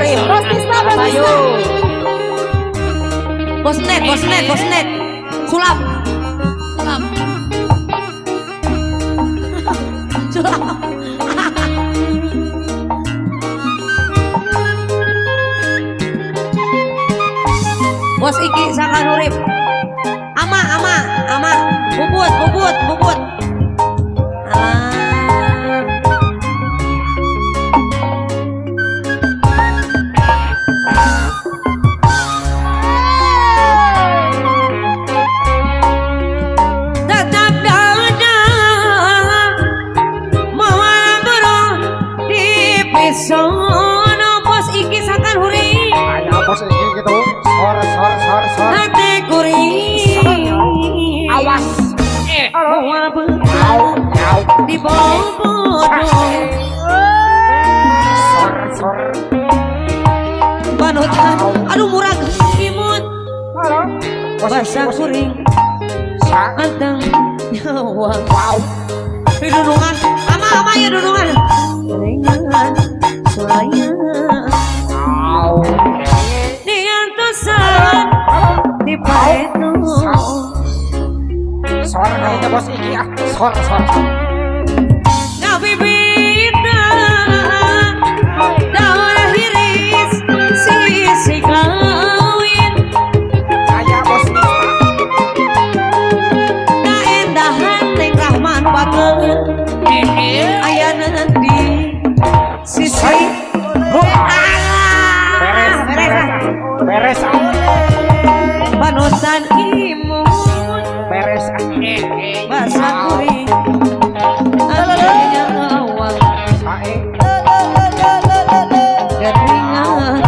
Hurip. Bos Tisna, Bos Tisna. Bos net, bos net, bos net. Sulap. Sulap. Sulap. Bos Iki Sangkan Hurip. Ama, ama, ama. Bubut, bubut, bubut. Alah. Tetap ada moal bro di pesono bos Iki Sangkan Hurip. Aya bos Iki gitu. Sor sor sor sor. Hate kuring. Awas. Moal bro Au au. di bobodo. Sor sor. Panutan aduh murah imut. Halo. Bos Iki, Basa bos Iki. kuring Sa. anteng nyawa. Wow. Di dunungan, ama ama ya dunungan. Ringan sulaya Au. diantosan di paetu. Sor kayaknya bos Iki ah. Sor sor sor. Ngabibita daun hiris sisi kawin. Aya bos Tisna. Kaendahan Neng Rahman bager ayana di sisi. Alah. Beres Beres beres ah. ah. Beres ah. Panutan imut Beres ah. basa kuring nyawa Sae. geringan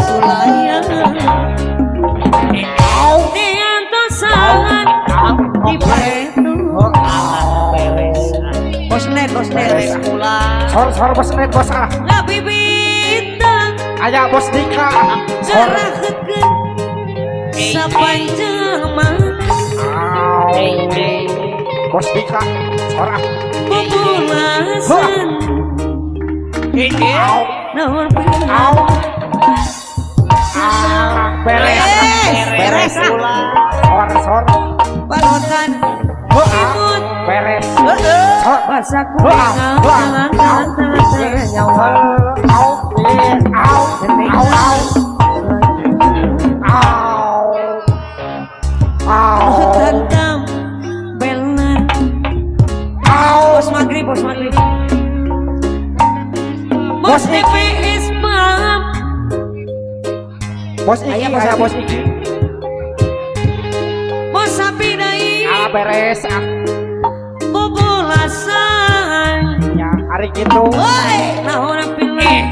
sulaya Au. diantosan di paetu. Beres. Bos net, bos net, Beres. Sor sor bos net bos ah. Ngabibita Aya bos Dika. Sor. ngaraheutkeun sapanjang mah Au. Bos Dika. Sor ah. bubulasan Au. naon pilihan. Au. Ah, beres. Beres, beres ah. Sor sor. Panutan imut Beres. Sor. basa kuring nyawa Au. Au. Au. Au. Au. Au. Tentang belan Au. bos maghrib, bos maghrib, bos Bos Iki. DPS mam. Bos Iki, Aya, bos aya Iki. bos Iki. Bos sapi deui Ah, beres ah. bubulasan. Ya, hari gitu. Woi, naon pilan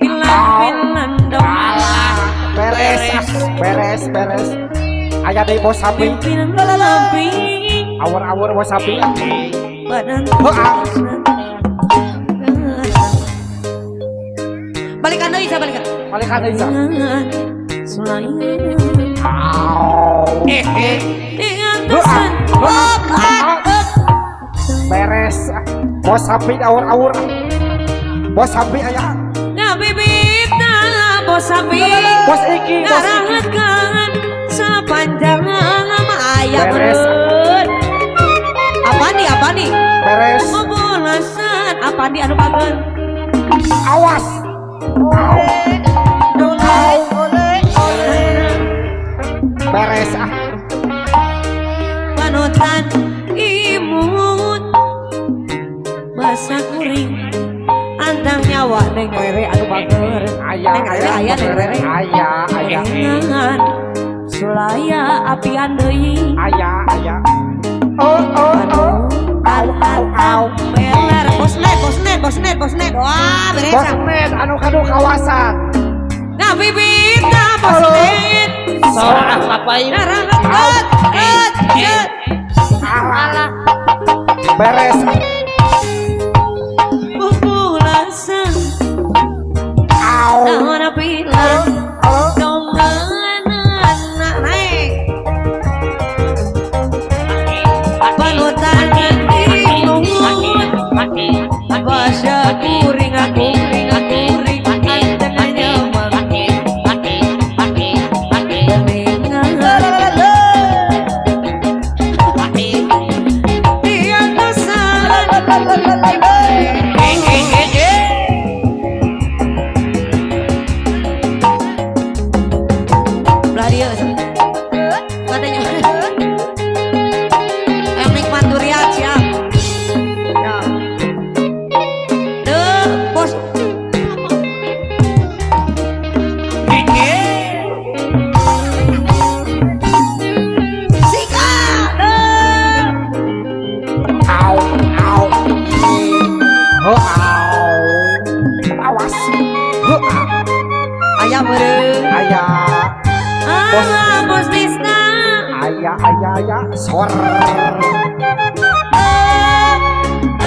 pilan pilan dong. Beres ah. Beres, beres. Aya deui bos sapi. Pimpinan lampi Awur-awur bos sapi. badan. Heuh. Balikan deui, sa balikan. Balikan deui, sa. Sulaya Au. diantosan. Beres ah. Bos sapi awur-awur. Bos sapi aya. Ngabibita bos sapi Bos Iki, bos Iki. ngaraheutkeun sapanjang aya Beres. bereun. Apa nih, apa nih? Beres. Bubulasan apa nih anu bager? Awas. Au. Beres ah. Panutan imut basa kuring antang nyawa Neng Rere anu bager. Aya. Neng Rere aya, Neng Rere. Aya, aya. Dengan sulaya apian deui. Aya, aya. Oh, oh, oh. Au au au beler bos net, bos net, bos net, bos net. Wah, beres Bos ah. net anu kanu kawasan. Nah bibita bos Halo. net. Sor ah ngapain? Naraheut et et. Alah. Beres. Bubulasan Au. naon pilan Halo. dongan anak naik. Panutan imut basa kuring kuring kuring. aya sor.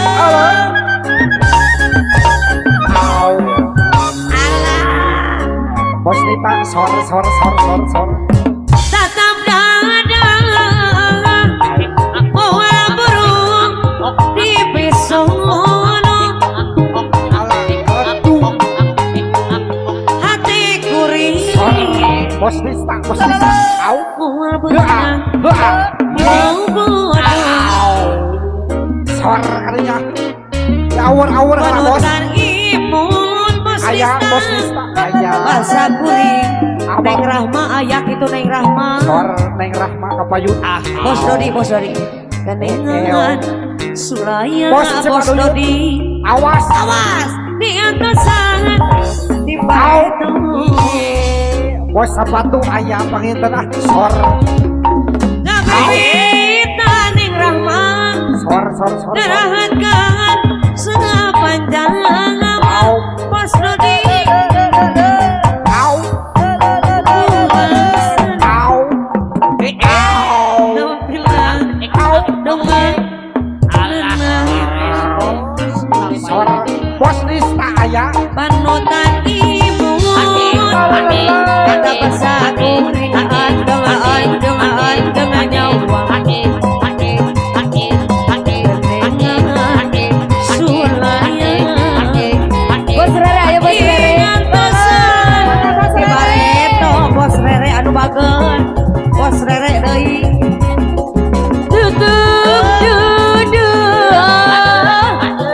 Alah. Au. Alah. Bos Nita sor sor sor sor sor. Tatap dada moal burung di pisono. Alah, aduh. Hati kuring Sor. Bos Nista, Bos Nista. Au. moal Hua, benang hua. mau bodoh. Au. Sor kalinya. Ya awur-awur lah bos. Panutan imun Bos Aya, Bos Nista. Nista. Aya. Bahasa kuring Abang. Neng Rahma aya kitu Neng Rahma. Sor Neng Rahma kapayun. Ah. Bos Dodi, Bos Dodi. Ganengan Sulaya Bos, Bos cepat dulu. Dodi. Awas. Awas di atasan di Au. batu. Bos sepatu aya panginten ah. Sor. Ngabita Neng Rahma. Sor sor sor. Sor. Darahatkan sepanjang Au. Bos Dodi. Au. Au. Au. Au. Dongeng. Sor. Bos Nista aya. Panutan ibu kata bahasa kuring dengan dengan dengan nyawa dengan sulaya. Bos Rere, ayo Bos Rere. Ingantosan di bareto Bos Rere anu bageun Bos Rere deui. Tutup duduk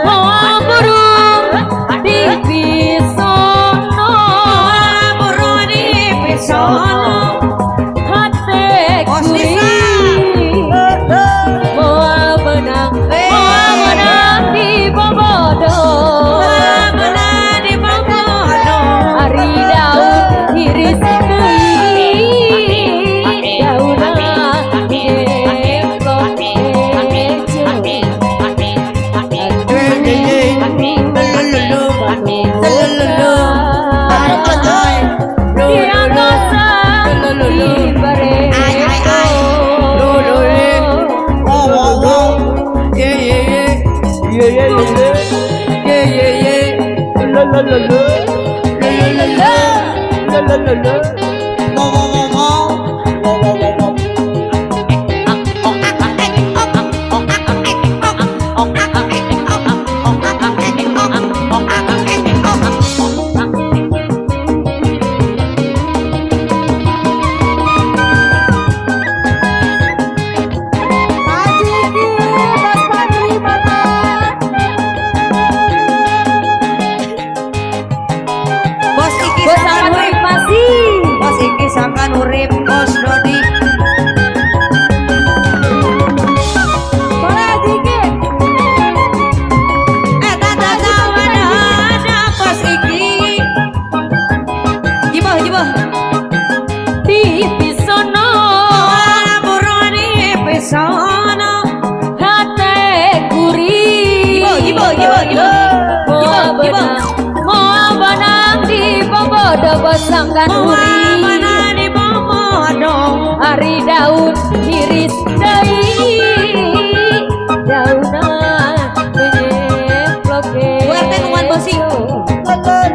moal burung di pisono. Buru di pisono. Hate Bos Nisa. kuring moal menang, moal menang di bobodo. Benar di bobodo. Ari daun hiris deui daunna nyemplok hejo. Di angkosan di bareto. Bos iki Bos sangkan Ahmad urip. masih. Bos iki sangkan urip Bos Dodi. Boleh Ajiki. Eta tata wadana bos iki. Jiboh jiboh. Di pisono. Ora buru di pisono. Hate kuring. Jiboh jiboh jiboh jiboh. Moal Jiboh jiboh. benang, moal benang di bobodo bos sangkan Moal urip. benang di bobodo. Ari daun hiris deui daunna menyemplok. Bu RT nungguan bos iki. Panutan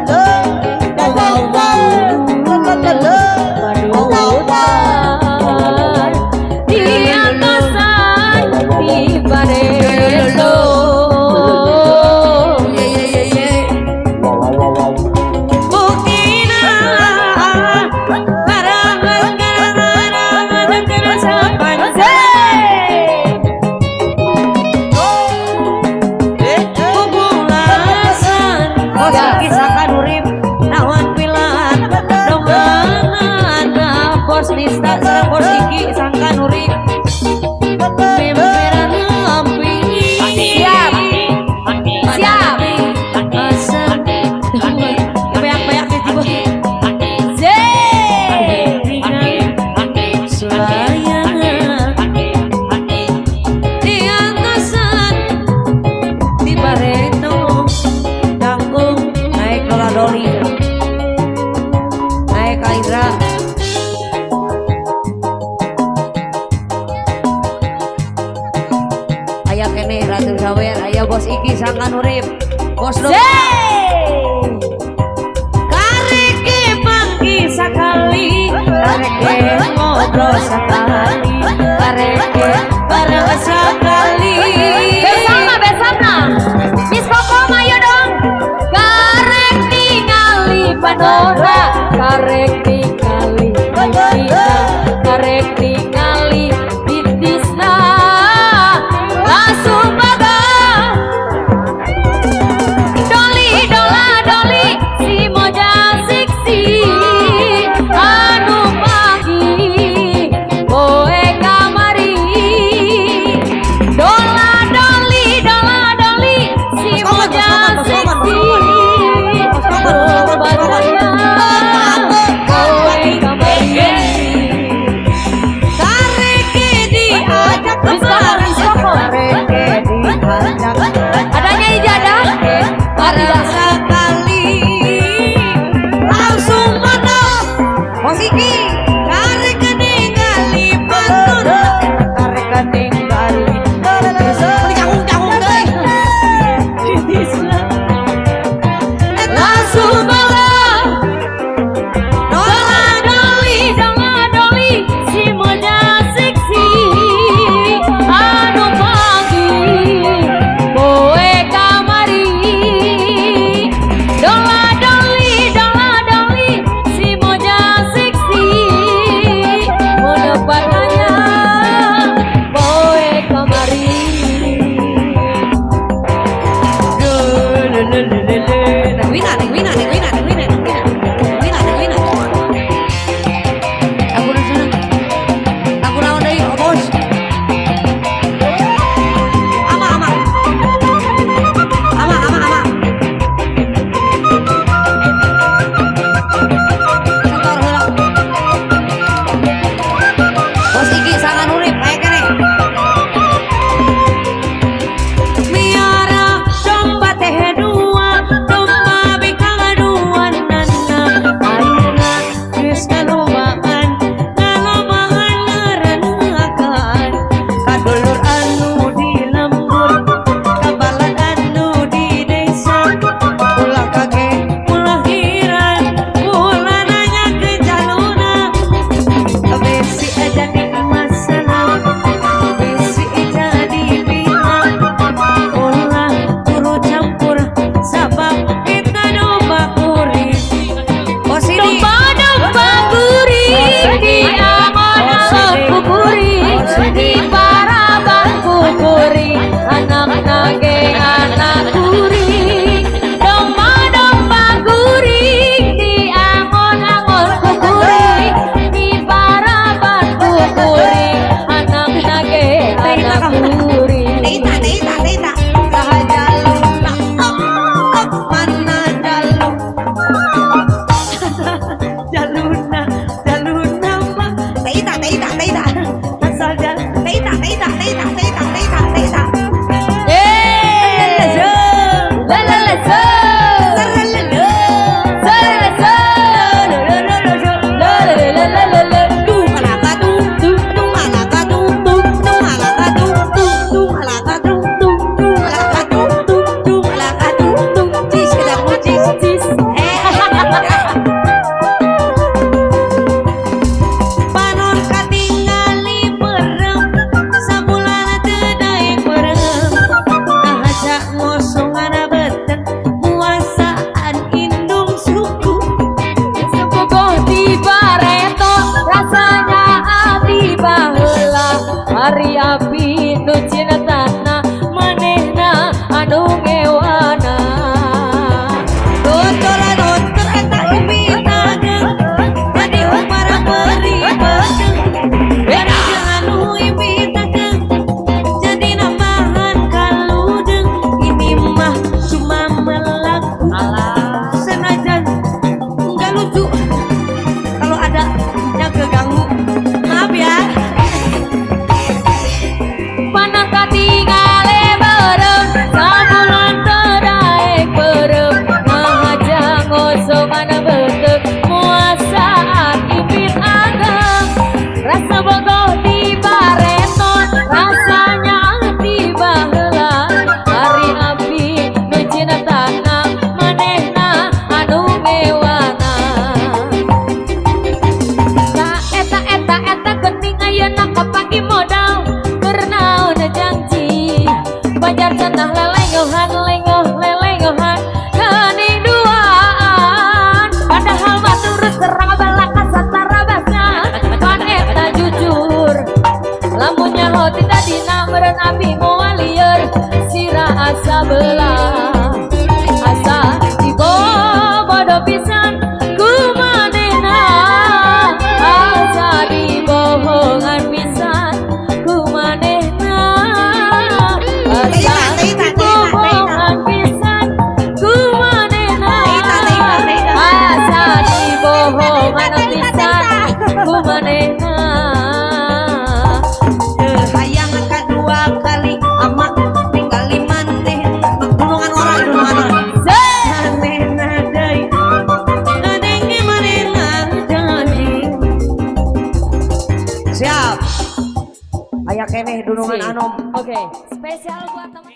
di atasan di bareto. Buktina Bos Iki sangkan urip. Bos Dom. Kareke panggi sakali, kareke ngobrol sakali, kareke bareng sakali. Bersama, bersama. Miss Koko, ayo dong. Karek ningali panora, karek ningali pipina, karek ningali titisna. Langsung baga. Doli dola doli si moja siksi anu pagi poe kamari. Dola doli dola doli si Bos Koman, moja Bos Koman, Bos siksi Koman, Bos Koman, Bos Koman, Bos Koman. percaya. Siap. Aya keneh dunungan Sip. anom. Oke, spesial buat teman.